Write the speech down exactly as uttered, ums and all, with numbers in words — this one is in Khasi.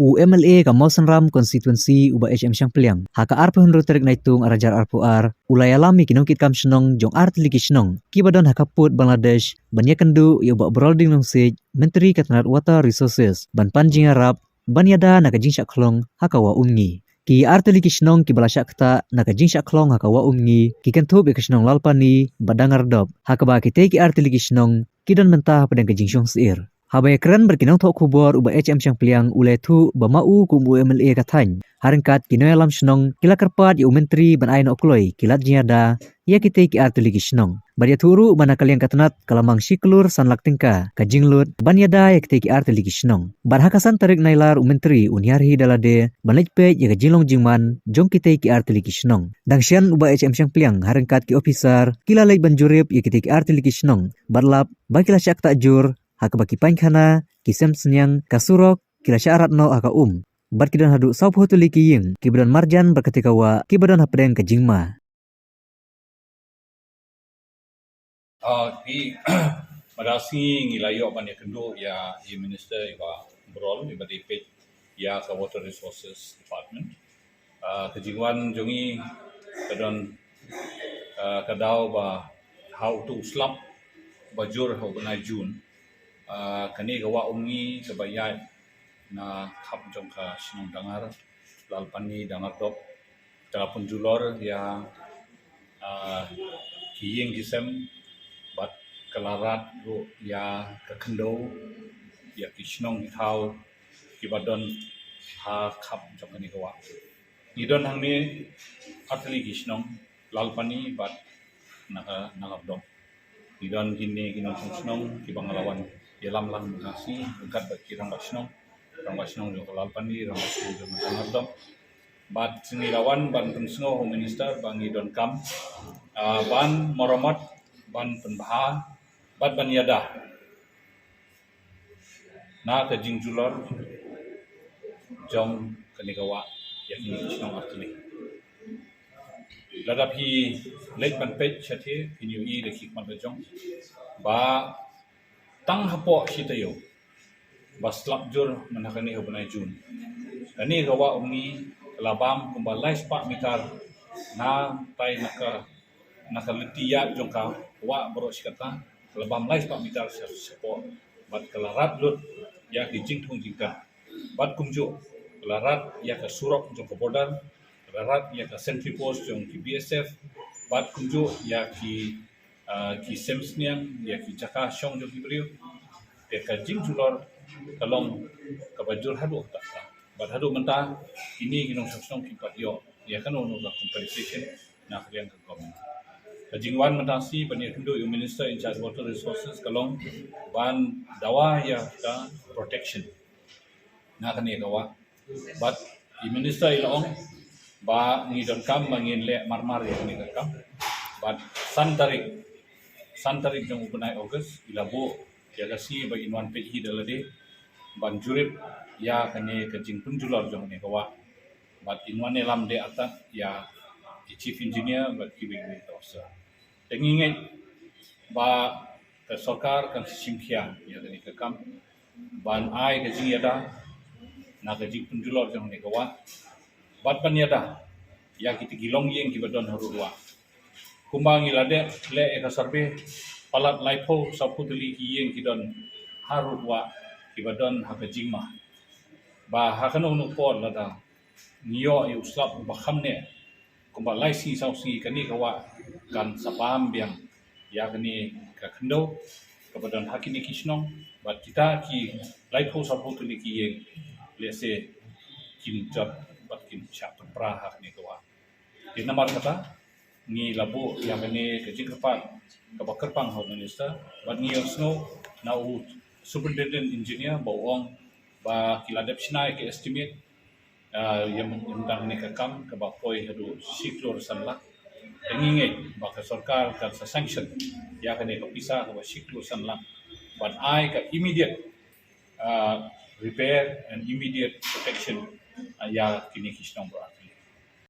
U M L A ka Mawsynram Constituency u Bah H M Shangpliang, ha ka arphew hynriew tarik Naitung arhajar arphew ar, u la ïalam ïa ki nongkitkam shnong jong artylli ki shnong kiba don ha ka pud Bangladesh ban ïakynduh ïa u Bah Barolding Lungsiej, Myntri ka tnat Water Resources, ban pan jingïarap ban ïada na ka jingshah khlong ha ka Wah Umngi. Ki artylli ki shnong kiba la shah ktah na ka jingshah khlong ha ka Wah Umngi ki kynthup ïa ka shnong Lalpani bad Dangardop, ha kaba kitei ki artylli ki shnong ki don mynta hapdeng ka jingshong syier. Haba ïakren bad ki nongthoh khubor, u Bah H M Shangpliang u la ïathuh ba ma u kum u M L A ka thaiñ, ha ryngkat ki nongïalam shnong, ki la kyrpad ïa u Myntri ban ai noh kloi ki lad jingïada ïa kitei ki artylli ki shnong. Bad ïathuh ruh ba na ka liang ka tnat ka la mang shi klur san lak tyngka ka jinglut ban ïada ïa kitei ki artylli ki shnong. Bad ha ka san tarik Nailar u Myntri un hiar hi da lade ban leit peit ïa ka jinglong jingman jong kitei ki artylli ki shnong. Dang shen u Bah H M Shangpliang ha ryngkat ki ophisar ki la leit ban jurip ïa kitei ki artylli ki shnong bad lap ba ki la shah ktah jur, ha kaba ki painkhana, ki sem sniang, ka surok ki la shah rat noh ha ka um. Bad ki don haduh sawphew tylli ki ïing kiba don marjan bad katei ka wah kiba don hapdeng ka jingma. Ah, phi, mynta ka sngi ngi la ïoh ban ïakynduh ïa i Minister i Bah Barolding, iba dei peit ïa ka Water Resources Department. Ah, ka jingwan jong i ka don, ah, ka daw ba ha uto u slap ba jur ha u bnai June. Ah, kane ka Wah Umngi kaba ïaid na khap jong ka shnong Dangar, Lalpani, Dangardop, ka la pynjulor ïa, ah, ki ïing ki sem, bad ka la rat ruh ïa ka khyndew, ïa ki shnong ki thaw kiba don ha khap jong kane ka wah. Ngi don hangne artylli ki shnong, Lalpani bad na ka, Dangardop. Ngi don kine ki nongshong shnong kiba nga la wan ïalam lang mynta ka sngi ryngkat bad ki rangbah shnong, rangbah shnong jong ka Lalpani, rangbah shnong jong ka Dangardop. Bad ngi la wan ban pynsngew ha u Minister ba ngi donkam, ah, ban maramot, ban pynbha bad ban ïada na ka jingjulor jong kane ka wah ïa kine ki shnong artylli. Lada phi leit ban peit shathie, phin ïohi da ki khmat la jong ba tang hapoh shi taïew ba slap jur mynta kane ha u bnai June, kane ka Wah Umngi ka la bam kumba lai spah mitar na tai na ka, na ka lynti ïaid jong ka wah baroh shi katta, ka la bam lai spah mitar sha, shapoh, bad ka la rat lut ïa ki jingthung jingkah. Bad kumjuh ka la rat ïa ka surok jong ka border, ka la rat ïa ka sentry post jong ki B S F, bad kumjuh ïa ki, ah, ki sem sniang, ïa ki jaka shong jong ki briew. Te ka jingjulor ka long kaba jur haduh katta katta. Bad haduh mynta kine ki nongshong shnong kim pat ïoh ïa kano kano ka compensation na ka liang ka government. Ka jingwan mynta ka sngi ban ïakynduh ïa u Minister in charge Water Resources ka long ban dawa ïa ka protection na kane ka wah. Bad i Minister i la ong ba ngi donkam ba ngin leh marmar ïa kane ka kam. Bad san tarik, san tarik jong u bnai August i la buh ïa ka sngi ba in wan peit hi da lade ban jurip ïa kane ka jingpynjulor jong kane ka wah. Bad in wan ïalam de atat ïa i Chief Engineer bad kiwei kiwei ki officer. Te ngi ngeit ba ka sorkar kan sa shim khia ïa kane ka kam ban ai ka jingïada na ka jingpynjulor jong kane ka wah, bad ban ïada ïa kita ki longïing kiba don harud wah. Kumba ngi la dep leh ïa ka survey, palat laiphew sawphew tylli ki ïing ki don harud wah kiba don ha ka jingma. Ba ha kano kano por lada ngi ïoh ïa u slap uba kham neh kumba lai sngi saw sngi, kane ka wah kan sa bam biang ïa kane ka khyndew kaba don ha kine ki shnong, bad kita ki laiphew sawphew tylli ki ïing lehse kin jot bad kin shah pynpra ha kane ka wah. Te namar kata ngi la buh ïa kane ka jingkyrpad kaba kyrpang ha u Minister, bad ngi ïohsngew na u Superintendent Engineer ba u ong ba ki la dep shna ïa ka estimate, ah, ïa myn-, ïa mynta kane ka kam kaba poi haduh shi klur san lak. Te ngi ngeit ba ka sorkar kan sa sanction ïa kane ka pisa kaba shi klur san lak ban ai ka immediate, ah, repair and immediate protection, ah, ïa kine ki shnong baroh.